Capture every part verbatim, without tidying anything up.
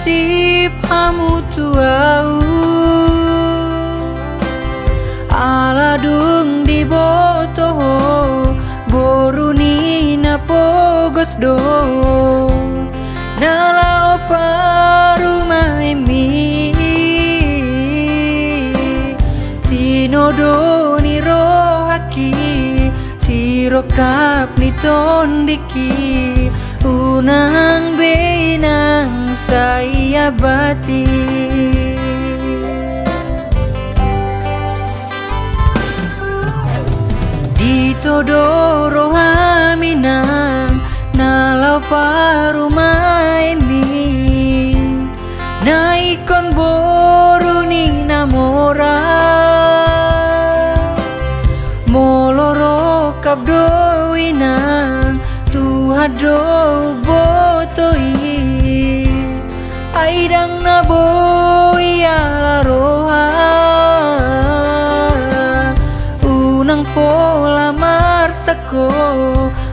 Sip hamu tu ahu, ala dung diboto ho, boru ni na pogos do na laho parumaenmi. Tinodo ni rohangki, sirongkap ni tondingki, unang be inang sai abati. Ditodo roham inang na laho parumaenmi, na ingkon boru ni na mora. Molo rongkap do inang, Tuhan do huboto i. Ai ndang na boi ala roha, unang pola marsak ho,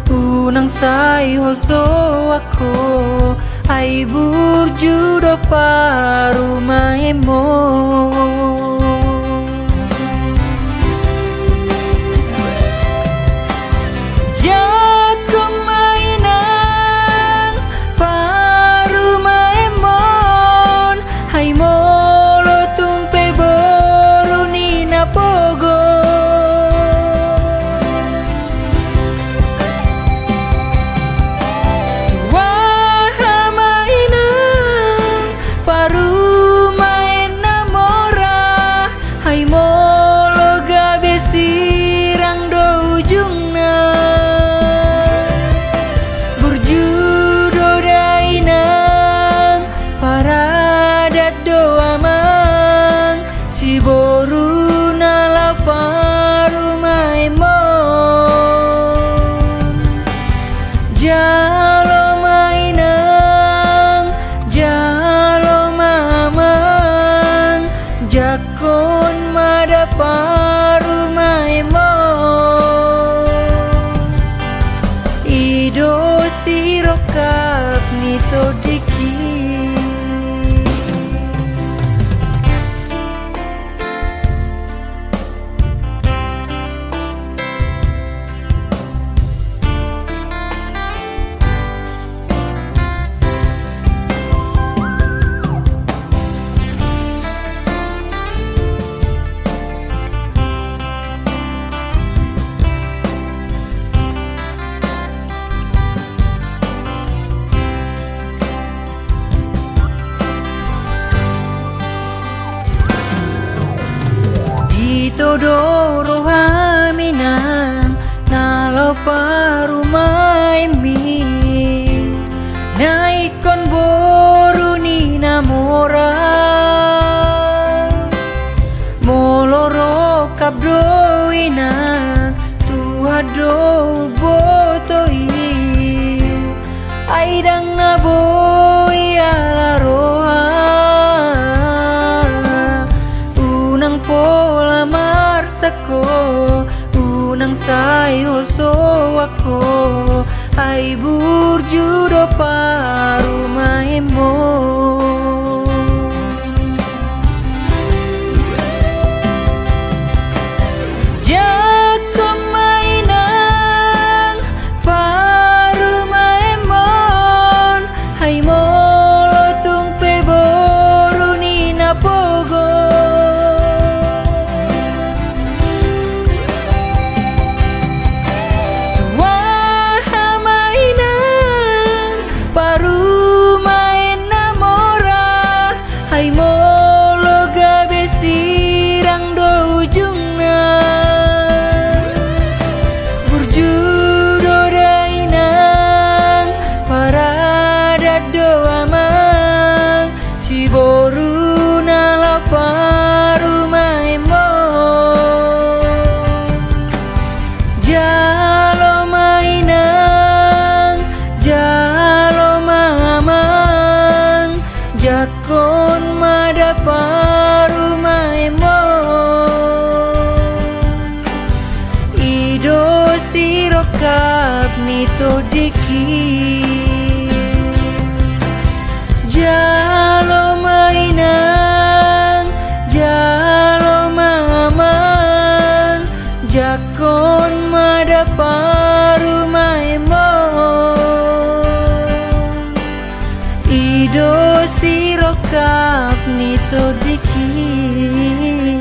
unang sai holsoan ho, ai burju do parumaenmon. Jangkon ma inang parumaenmon, ai molo tung pe boru ni na pogos. Tuaha ma inang parumaen na mora, ai molo gabe sirang do ujungna. Burju do da inang paradat do amang, siboru na laho parumaenmon. Jalo ma inang, jalo ma amang, jangkon ma da parumaenmon. I do sirongkap ni tondingki. Ditodo roham inang na laho parumaenmi, na ingkon boru ni na mora. Molo rongkap do inang, Tuhan do huboto i. Ai ndang na boi ala roha, unang pola marsak ho, unang sai holsoan ho, ai bu I do sirongkap ni tondingki.